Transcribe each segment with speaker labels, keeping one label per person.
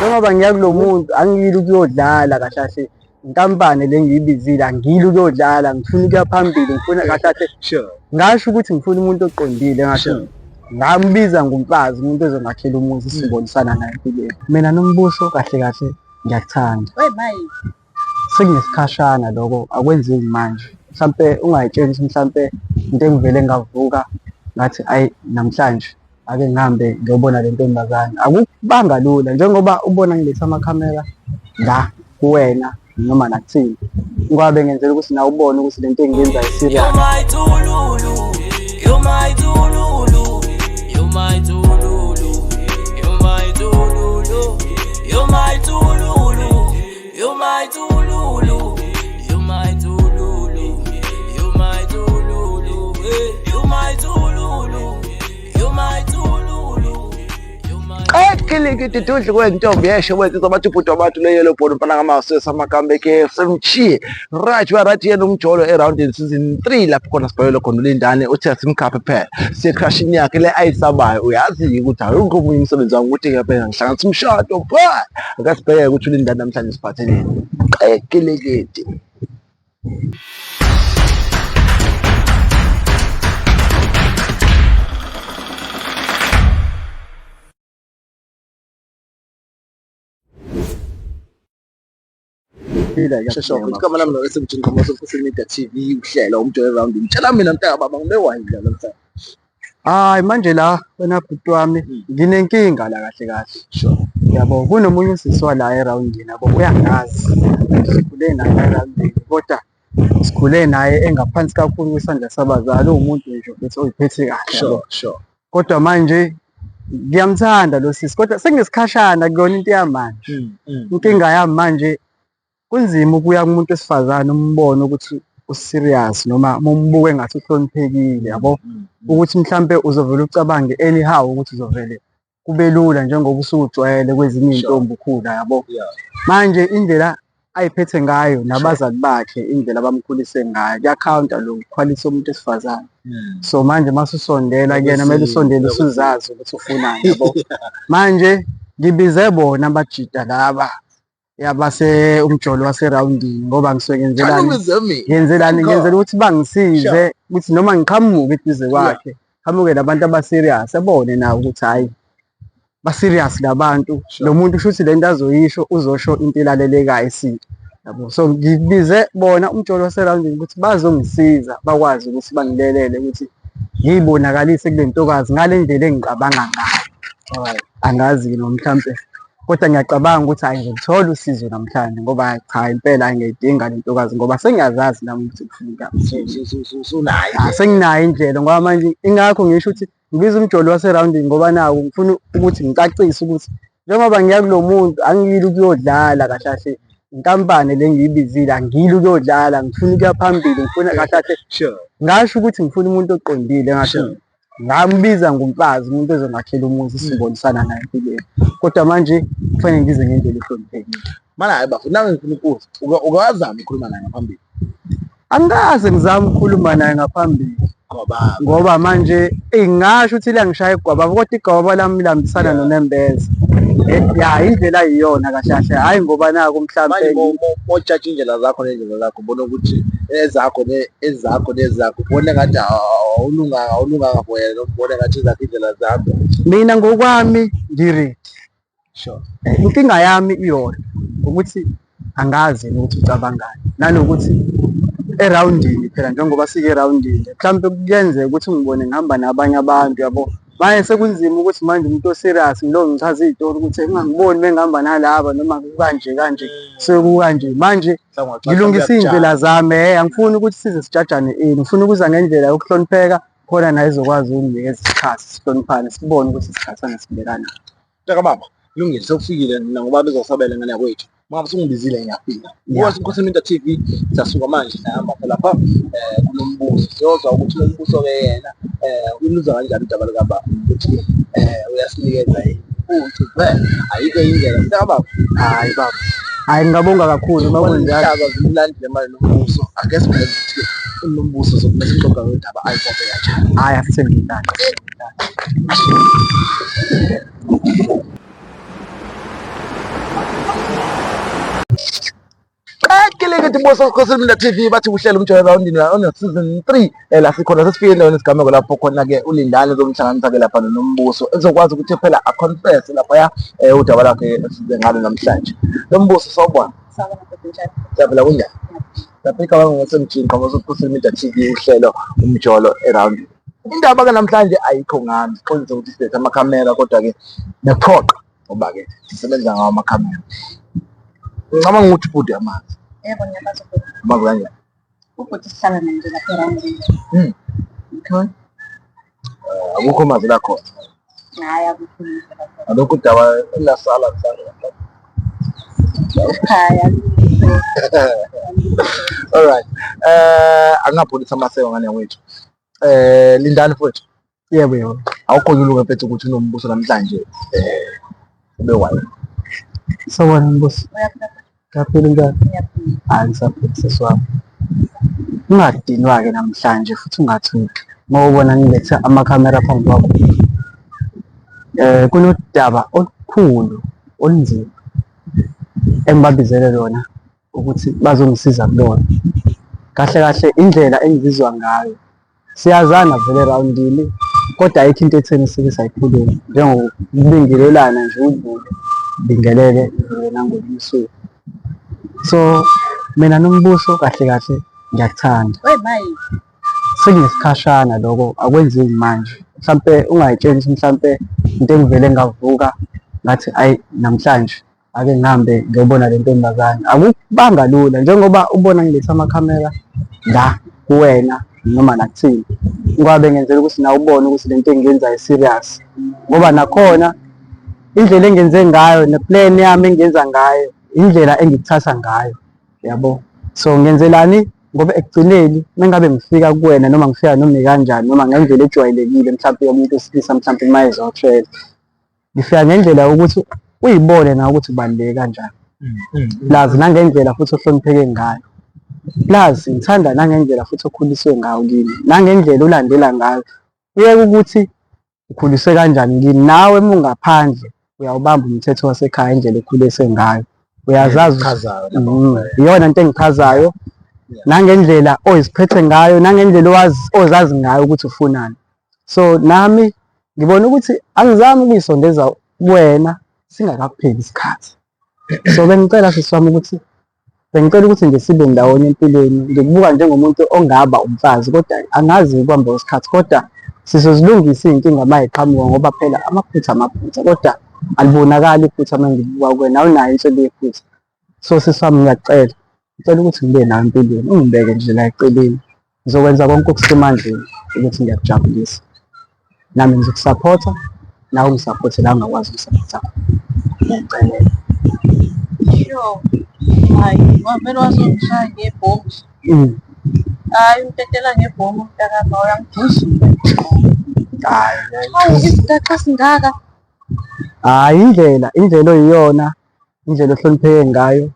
Speaker 1: Njengoba ngiya kulo muntu angiyile ukuyodlala kahle kahle inkampani le ngiyibizile angiyile ukuyodlala ngifuna ukuya phambili ngifuna kahle kahle
Speaker 2: Sure.
Speaker 1: ngasho ukuthi ngifuna umuntu oqondile ngasho
Speaker 2: Sure.
Speaker 1: ngambiza ngomfazi umuntu ozongakhela umuzi sibonisana naye empilweni. Mina Nombuso kahle kahle ngiyakuthanda.
Speaker 3: We mayi.
Speaker 1: Sekunesikhashana lokho akwenzeki manje. Mhlampe ungayitsheli ukuthi mhlampe into engivele ngavuka ngathi ayi namhlanje ake ngihambe ngiyobona le ntombazane. Akubanga lula njengoba ubona ngiletha amakhamera la kuwena noma nakuthina. Ngoba bengenzela ukuthi nawe ubone ukuthi le nto engiyenzayo i-serious.
Speaker 4: You're my Tululu, you're my Tululu, you're my Tululu, you're my Tululu, you're my Tululu, you're my Tululu, you're my Tululu, you're my Tululu, eh, you're my Tululu, you're my Tululu, you're my
Speaker 2: Ekilikiti dudlu kwentombi yesho wensizwa bathi ubhuti wabantu le yellow bone mfana kaMase samakambe ke semchiye right we are right here nomjolo eroundini season 3 lapho khona sibhalelwe khona uLindane uthi asimkhaphe phela siye crushini yakhe le ayisabayo uyazi ukuthi awukho omunye umsebenzi wami ukuthi ke phela ngihlanganisa umshado pha akasibheke ukuthi uLindane namhlanje siphatheleni ekilikiti. Shesha igama lami lo SMG Nkomo Social Media TV uhlelo umjolo eroundini tshela mina mntaka baba ngibe wayini la namhlanje.
Speaker 1: Hayi manje la wena bhuti wami nginenkinga la kahle kahle.
Speaker 2: Sure.
Speaker 1: Yabo kunomunye usisi wala erawundini yabo uyangazi. Sikhule naye erawundini kodwa sikhule naye engaphansi kakhulu kwesandla sabazali uwumuntu nje ukuthi oyiphethe kahle yabo.
Speaker 2: Sure, sure.
Speaker 1: Kodwa manje ngiyamthanda lo sisi kodwa sekunesikhashana kuyona into yamanje. Inkinga yami manje kunzima ukuya kumuntu wesifazane umbone ukuthi u-serious noma uma umbuka engathi uhloniphekile yabo. Ukuthi mhlampe uzovele ucabange anyhow ukuthi uzovele kube lula njengoba usujwayele kwezinye iy'ntombi ukhula yabo.
Speaker 2: Yeah.
Speaker 1: Manje indlela ayiphethe ngayo nabazali bakhe indlela abamkhulise ngayo kuyakhawunta lokhu kukhwalisa umuntu wesifazane. So manje mase usondela kuyena kumele usondele usuzazi ukuthi ufunani yabo. Manje ngibize bona abajida laba yabase umjolo waserawundini ngoba ngisuke ngenzelani
Speaker 2: Ubize mina.
Speaker 1: ngenzelani
Speaker 2: Khona.
Speaker 1: ngenzela ukuthi bangisize ukuthi noma ngiqhamuke eduze kwakhe qhamuke nabantu aba-serious abone nawe ukuthi hhayi ba-serious labantu
Speaker 2: Sure.
Speaker 1: lo muntu shuthi le nto azoyisho uzosho into elalelekayo esinto yabo. So ngibize bona umjolo waserawundini ukuthi bazongisiza bakwazi ukuthi bangilelele ukuthi ngiyibonakalise kule ntokazi ngale ndlela engicabanga ngayo.
Speaker 2: Alright.
Speaker 1: Angazi-ke noma mhlampe kodwa ngiyacabanga ukuthi hhayi ngizoluthola usizo namhlanje ngoba cha impela hhayi ngiyayidinga le ntokazi ngoba sengiyazazi nami ukuthi ngifuna
Speaker 2: Usunayo.
Speaker 1: Ah, senginayo indlela ngoba manje ingakho ngisho ukuthi ngibiza umjolo waserawundini ngoba naku ngifuna ukuthi ngicacise ukuthi njengoba ngiya kulo muntu angiyile ukuyodlala kahle kahle inkampani le ngiyibizile angiyile ukuyodlala ngifuna ukuya phambili ngifuna kahle kahle
Speaker 2: Sure.
Speaker 1: ngasho ukuthi ngifuna umuntu oqondile ngasho
Speaker 2: Sure.
Speaker 1: ngambiza ngomfazi umuntu ozongakhela umuzi sibonisana naye empilweni kodwa manje kufanele ngize ngendlela ehloniphekile.
Speaker 2: Mana hayi bafo nami ngifuna ukubuza ukawazama ukukhuluma naye ngaphambili
Speaker 1: Angikaze ngizame ukukhuluma naye ngaphambili
Speaker 2: ngoba
Speaker 1: ngoba manje eyi ngingasho ukuthi liyangishaya igwababa kodwa igwababa lami lihambisana nonembeza. Ya indlela ayiyona kahle kahle hhayi ngoba naku
Speaker 2: manje
Speaker 1: mhlampe
Speaker 2: mojaja indlela zakho nendlela zakho ubona ukuthi ezakho ne ezakho nezakho ubona ngathi awulunganga awulunganga for yena noma ubona ngathi ezakho indlela zakho.
Speaker 1: Mina ngokwami ngi-ready.
Speaker 2: Sure.
Speaker 1: Inkinga yami iyodwa ukuthi angazi yena ukuthi ucabangani nanokuthi erawundini phela njengoba sike erawundini mhlawumpe kuyenzeka ukuthi ungibone ngihamba nabanye abantu yabo. Manje sekunzima ukuthi manje umuntu o-serious ngilokhu ngichaza iy'tori ukuthi ungangiboni mengihamba nalaba noma kukanje kanje sekukanje. Manje ngilungisa iy'ndlela zami angifuni ukuthi size sijajane ini, ngifuna ukuza ngendlela yokuhlonipheka khona naye ezokwazi ukunginikeza isikhathi sihloniphane sibone ukuthi isikhathi sibekana.
Speaker 2: Mntaka baba, kulungile sekufikile mina ngoba bezosabela ngane yakwethu. Uma ngabe usungibizile ngiyafika.
Speaker 1: Yeah.
Speaker 2: Kuwa Inkosi Minta TV siyasuka manje siyahamba lapha kunombuso. Siyozwa ukuthi unombuso ke yena uluza kanjani udaba likababa ukuthi uyasinikeza yini. Uthi phela ayikho indlela mntaka baba.
Speaker 1: Hhayi baba, hhayi ngingabonga kakhulu uma kunjalo.
Speaker 2: Inhlaba zimlandile manje nombuso. Ake sibheke ukuthi unombuso sokumele sixoxe ngodaba ayibophe kanjani.
Speaker 1: Hhayi asithembe inhlanhla.
Speaker 2: Ngithi Mbuso Sikhosini Mina TV bathi kuhlela umjolo roundini on season 3 la sikhona sesifike endaweni esigameko lapho khona ke uLindani ezomhlanganisa ke lapha noNombuso ezokwazi ukuthi phela aconfess lapha ya udaba lakhe esize ngalo namhlanje. Nombuso sawubona.
Speaker 3: Sawubona bhuti, njani?
Speaker 2: Siyaphila kunjani? Lapha igama ngosemjini qhamuka Sikhosini Media TV uhlelo umjolo eroundini. Indaba ke namhlanje ayikho ngami, sixolise ukuthi silethe amakhamera kodwa ke bekuphoqa ngoba ke sisebenza ngawo amakhamera. Ngicabanga ukuthi ubhuti amanzi.
Speaker 3: Yebo, ngiyamazi ubhuti.
Speaker 2: Umazi kanjani?
Speaker 3: Ubhuti sihlala naye nje lapha erawundini.
Speaker 2: Okay. Akukho mazwi la khona.
Speaker 3: Hhayi, akukho mazwi la khona.
Speaker 2: Alokhu udaba elasala mhlawumbe.
Speaker 3: Hhayi, akukho.
Speaker 2: All right. Angingapholisa amaseko ngane wethu. Lindani mfowethu.
Speaker 1: Yebo yebo.
Speaker 2: Awukho lula mfethu ukuthi uNombuso namhlanje ube wayo.
Speaker 1: Sawubona Mbuso.
Speaker 3: Uyaphila bhuti?
Speaker 1: Ngiyaphila njani?
Speaker 3: Ngiyaphila.
Speaker 1: Hayi ngisaphila sisi wami. Ungadinwa-ke namhlanje futhi ungathuki uma ubona ngilethe amakhamera phambi kwakho. Kunodaba olukhulu olunzima engibabizele lona ukuthi bazongisiza kulona. Kahle kahle indlela engizizwa ngayo siyazana vele erawundini kodwa ayikho into etheni esike sayikhuluma njengokubingelelana nje udlule ubingelele udlule nangolunye usuku. So mina Nombuso kahle kahle ngiyakuthanda.
Speaker 3: We mayi.
Speaker 1: Sekunesikhashana lokho akwenziwi manje. Mhlampe ungayitsheli ukuthi mhlampe into engivele ngavuka ngathi ayi namhlanje ake ngihambe ngiyobona le ntombazane. Akubanga lula njengoba ubona ngiletha amakhamera la kuwena noma nakuthina. Ngoba bengenzela ukuthi nawe ubone ukuthi lento engiyenzayo serious. Ngoba nakhona indlela engenze ngayo ne-plan yami engiyenza ngayo indlela engikuthatha ngayo yabo. So ngenzelani ngoba ekugcineni mengabe ngifika kuwena noma ngifika noma ikanjani noma ngendlela ejwayelekile mhlawumbe yomuntu wesilisa mhlawumbe uma ezotshela ngifika ngendlela yokuthi uyibone nawe ukuthi kubaluleke kanjani plus nangendlela futhi ohlonipheke ngayo plus ngithanda nangendlela futhi okhuliswe ngayo kimi nangendlela olandela ngayo uyeke ukuthi ukhuliswe kanjani kimi nawe uma ungaphandle uyawubamba umthetho wasekhaya indlela okhuliswe ngayo uyazazi
Speaker 2: Chazayo
Speaker 1: iyona into engichazayo nangendlela oyiziphethe ngayo nangendlela owazi ozazi ngayo ukuthi ufunani. So nami ngibona ukuthi angizami ukuyisondeza kuwena singakapheli isikhathi. So bengicela sisi wami ukuthi bengicela ukuthi nje sibe ndawonye empilweni ngikubuka njengomuntu ongaba umfazi kodwa angazi ukuhamba kwesikhathi kodwa sizozilungisa iy'nkinga uma y'qhamuka ngoba phela amaphutha amaphutha kodwa alibonakali iphutha uma ngikubuka kuwena awunayo inswebo yephutha. So sisi wami ngiyacela, ngicela ukuthi ngibe nawe empilweni ungibeke nje la eceleni. Ngizokwenza konke okusemandleni ukuthi ngiyakujabulisa. Nami ngizokusaphotha, nawe ungisaphothe la ungakwazi ukungisaphotha khona. Ngiyacela.
Speaker 3: Sure. Hayi, wavele wazongishaya ngebhomu. Hayi, ungitetela ngebhomu mntakama, uyangiduzula.
Speaker 1: Hayi,
Speaker 3: Hawu, isigaxa singaka.
Speaker 1: Hhayi indlela oyiyona indlela ohlonipheke ngayo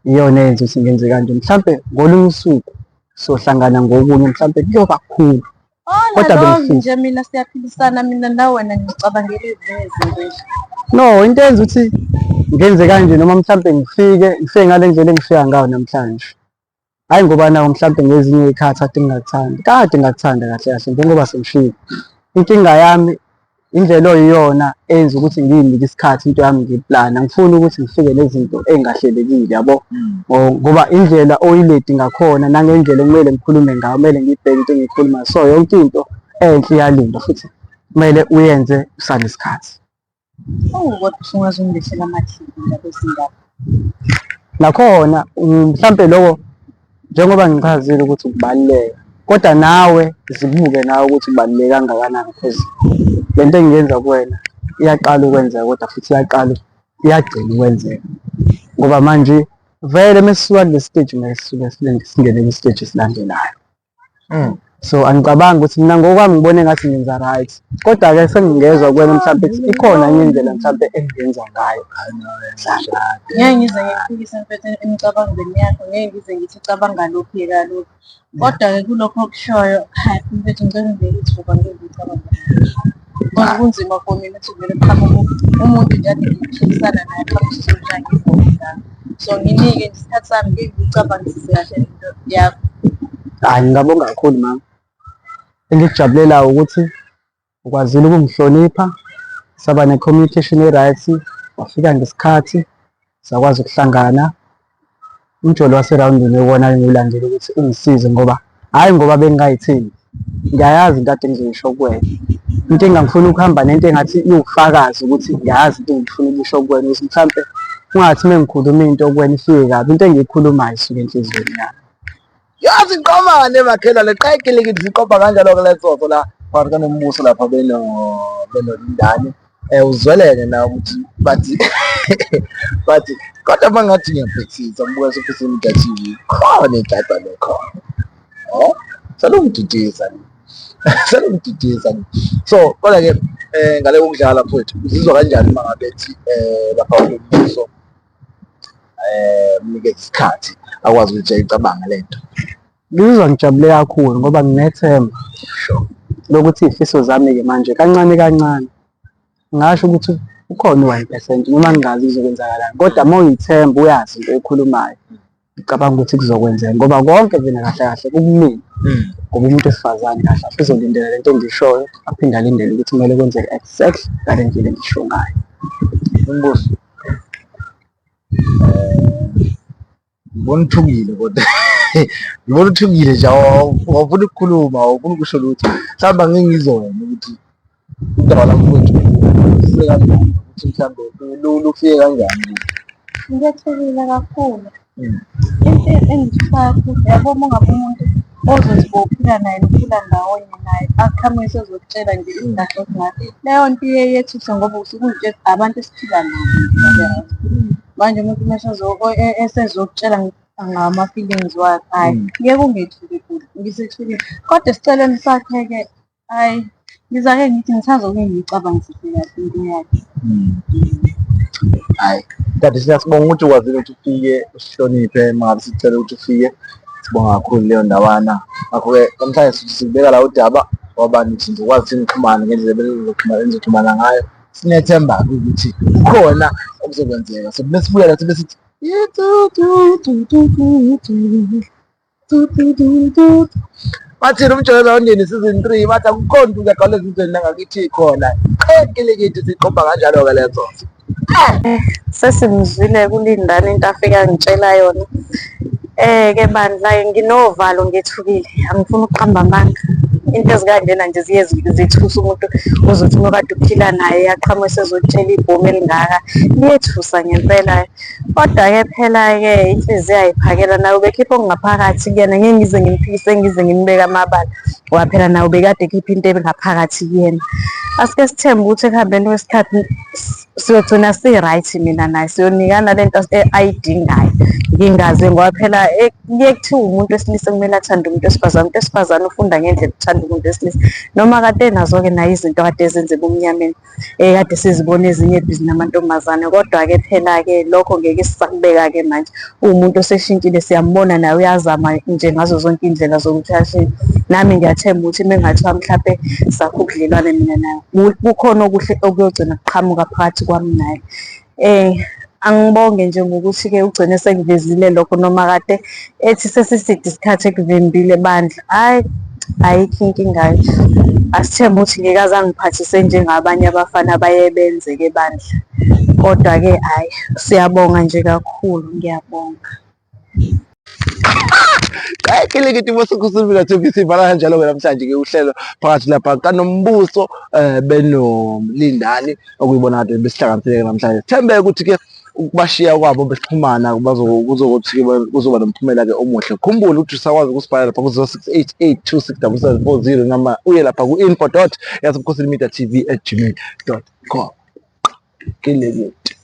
Speaker 1: iyona eyenza ukuthi ngenze kanje. Mhlampe ngolunye usuku sohlangana ngokunye mhlampe kuyoba kukhulu.
Speaker 3: All
Speaker 1: Kodwa
Speaker 3: along
Speaker 1: bengifisa.
Speaker 3: nje mina siyaphilisana mina nawe wena ngicabangela ezinye izinto nje.
Speaker 1: No, into eyenza ukuthi ngenze kanje noma mhlampe ngifike ngale ndlela engifika ngayo namhlanje. Hhayi ngoba naku mhlampe ngezinye iy'khathi kade ngingakuthandi, kade ngakuthanda kahle kahle njengoba sengishilo. Inkinga yami indlela oyiyona eyenza ukuthi ngiy'nike isikhathi into yami ngiyiplane, angifuni ukuthi ngifike nezinto ey'ngahlelekile yabo. Ngoba indlela oyiledi ngakhona nangendlela okumele ngikhulume ngayo kumele ngiyibheke into engiyikhulumayo. So yonke into enhle iyalindwa futhi kumele uyenze kusanesikhathi.
Speaker 3: Awu kodwa usungaze ungilethele amathini indaba ezingaka.
Speaker 1: Nakhona mhlampe lokho njengoba ngichazile ukuthi kubaluleka kodwa nawe zibuke nawe ukuthi kubaluleke kangakanani because le nto engiyenza kuwena iyaqala ukwenzeka kodwa futhi iyaqala iyagcina ukwenzeka ngoba manje vele mesisuka kule stage ngeke sisuke singene kwi-stage esilandelayo. So angicabangi ukuthi mina ngokwami ngibone engathi ngenza right. Kodwa-ke sengingezwa kuwena mhlampe ukuthi ikhona enye indlela mhlampe engingenza ngayo.
Speaker 3: Ngeke ngize ngikuphikise mfethu emicabangweni yakho, ngeke ngize ngithi cabanga lokhu yeka lokhu. Kodwa-ke kulokho okushoyo, hhayi mfethu ngicela unginike ithuba ngeke ngicabange. Because kunzima for mina ukuthi vele kuqhamuke umuntu nje ade ngiphilisana naye qhamuke usuzongishaya ngebhomu la. So nginike nje isikhathi sami ngike ngicabangisise kahle lento yakho.
Speaker 1: Hhayi, ngingabonga kakhulu mama. Engikujabulelayo ukuthi ukwazile ukungihlonipha, saba ne-communication e-right, wafika ngesikhathi, sakwazi ukuhlangana. Umjolo waserawundini iwona engiwulandela ukuthi ungisize ngoba hhayi ngoba bengingayithembi, ngiyayazi into kade ngizoyisho kuwena. Inkinga ngifuna ukuhamba nento engathi iwufakazi ukuthi ngiyazi into engifuna ukuyisho kuwena ukuthi mhlampe kungathi uma ngikhuluma into kuwena ifike kabi, into engiyikhulumayo isuke enhliziyweni yami.
Speaker 2: Yazi iqomane makhelwane qekelekile siqopha kanjalo-ke letsotso la phakathi kanombuso lapha beno benolindane um uzweleke na ukuthi bathi bathi kodwa uma ngathi ngiyabhekisisa ngibuka sofisini media TV khona idada le khona oh selungididisa selungididisa so kodwa-ke um ngale kokudlala mfowethu uzizwa kanjani uma ngabe ethi um lapha kunombuso mnikeze isikhathi akwazi ukuthi ayicabange le nto.
Speaker 1: Ngizizwa ngijabule kakhulu ngoba nginethemba lokuthi iy'fiso zami-ke manje kancane kancane ngingasho ukuthi ukhona u-one percent noma ngingazi kuzokwenzakalani kodwa uma uyithemba uyazi into oyikhulumayo. Ngicabanga ukuthi kuzokwenzeka ngoba konke mina kahle kahle kukumina ngoba umuntu wesifazane kahle kahle uzolindela lento engiyishoyo aphinde alindele ukuthi kumele kwenzeke exactly ngale ndlela engisho ngayo.
Speaker 2: Umbuso ngibona uthukile kodwa ngibona uthukile nje awufuni ukukhuluma awufuni ukusho lutho mhlawumbe angeke ngizwe wena ukuthi udaba lwami mfowethu lufike kanjani ukuthi mhlawumbe lufike kanjani.
Speaker 3: Ngethukile kakhulu. Into engithusa kakhulu yabo uma ngabe umuntu ozothi bowuphila naye niphila ndawonye naye aqhamuke esezokutshela nje isidahla esingaka. Leyo nto iye yethuse ngoba usuke uzitshela ukuthi abantu esiphila nabo. Manje umuntu uma esezokutshela ngama-feelings wakhe, hhayi ngeke ungethuki bhuti, ngisethukile. Kodwa esicelweni sakhe-ke Hhayi, ngizake ngithi ngisazoke ngiyicabangisise kahle into yakhe.
Speaker 2: Hhayi, kanti siyasibonga ukuthi ukwazile ukuthi ufike usihloniphe uma ngabe sicela ukuthi ufike. Sibonga kakhulu leyo ndawana. Ngakho-ke namhlanje sithi sikubeka la udaba ngoba nithi nizokwazi ukuthi nixhumane ngendlela ebenizoxhumana enizoxhumana ngayo. Sinethemba-ke ukuthi kukhona okuzokwenzeka. So mesibuya la sibe sithi Bathini umjolo wondeni season 3 bathi akukho nto kuyaqala ezizweni langakithi khona qekilekithi siqopha kanjalo-ke lezo.
Speaker 3: Sesimzwile kuLindani into afike angitshela yona. Ke bandla nginovalo ngethukile, angifuni ukuqamba amanga. Into ezikanjena nje ziye zithuse umuntu uzothi uma kade uphila naye aqhamuke esezokutshela ibhomu elingaka, liyethusa ngempela. Kodwa-ke phela-ke inhliziyo ayiphakela naye ubekhipha okungaphakathi kuyena ngeke ngize ngimphikise ngize ngimbeke amabala ngoba phela naye ubekade ekhipha into ebingaphakathi kuyena. Asike sithembe ukuthi ekuhambeni kwesikhathi siyogcina si-right mina naye siyonikana le nto ayidingayo ngingaze ngoba phela kuye kuthiwa umuntu wesilisa kumele athande umuntu wesifazane, umuntu wesifazane ufunda ngendlela ukuthanda umuntu wesilisa noma kade enazo-ke naye izinto kade ezenza ebumnyameni. Kade sizibona ezinye ebhizi namantombazane kodwa-ke phela-ke lokho ngeke sisakubeka-ke manje. Uwumuntu oseshintshile siyambona naye uyazama nje ngazo zonke iy'ndlela zokuthi ashintshe. Nami ngiyathemba ukuthi uma kungathiwa mhlampe sakha ubudlelwane mina naye, kukhona okuhle okuyogcina kuqhamuka phakathi kwami naye. Angibonge nje ngokuthi-ke ugcine sekuvezile lokho noma kade ethi sesiside isikhathi ekuvimbile bandla. Hhayi, ayikho inkinga-ke. Asithembe ukuthi ngeke aze angiphathise njengabanye abafana abaye benze-ke bandla. Kodwa-ke hhayi, siyabonga nje kakhulu, ngiyabonga.
Speaker 2: Qekeleketi bosukusivila TV sivala kanjalo ke namhlanje ke uhlelo phakathi lapha kaNombuso benoLindani okuyibona kade besihlanganisile namhlanje. Thembe ukuthi ke ukubashiya kwabo bexhumana kuzokuthi kuzoba nomphumela ke omuhle. Khumbula ukuthi usakwazi ukusibhala lapha ku-0688267740 noma uye lapha ku-info dot yasemkhosini media tv at gmail dot com. Keleketi.